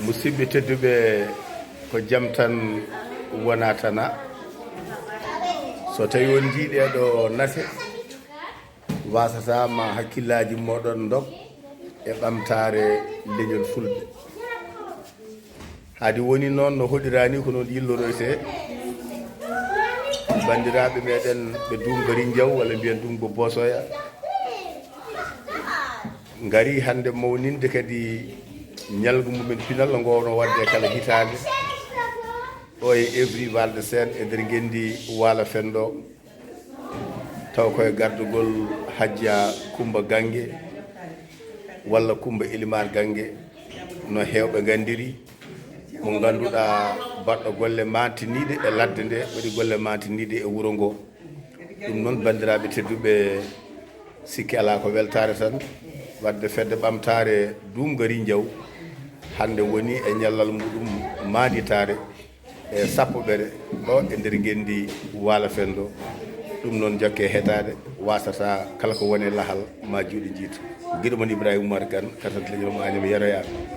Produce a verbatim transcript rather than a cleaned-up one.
Musidɓe tedduɓe, ko jam tan wona tana. So tawi on njii ɗeɗo nate, wasata ma hakkillaji moɗon ndok e ɓamtare leñol fulɓe. Haadi woni noon no hoɗirani ko noon yilloroyte. Bandiraɓe meɗen ɓe Duum Gari Njaw, walla mbiyen Duum Bo Bosoya, ngari hannde mawninde kadi ñalngu mumen pinal ngo wonno waɗde kala hitaande ɗo e Evry Val de Seine e nder ngenndi Waalo Fenndo, taw koye gardugol Hajja Kumba Gannge walla Kumba Elimar Gannge, no heewɓe nganndiri, mo ngannduɗaa baɗɗo golle mantiniiɗe e ladde nde, waɗi golle mantiniiɗe e wuro ngo. Ɗum noon, banndiraaɓe tedduɓe, sikki alaa ko weltaare tan, waɗde fedde ɓamtaare Duum Gari Njaw hannde woni e ñallal muɗum maanditaare e sappoɓere ɗo e nder ngenndi Waalo Fenndo. Ɗum noon, jokke heɗaade, wasata kala ko woni e lahal ma juuɗe njiitu. Giɗo mon Ibrahima Oumar Kane, carte d'identité leñol mo Agnam yeroyaaɓe.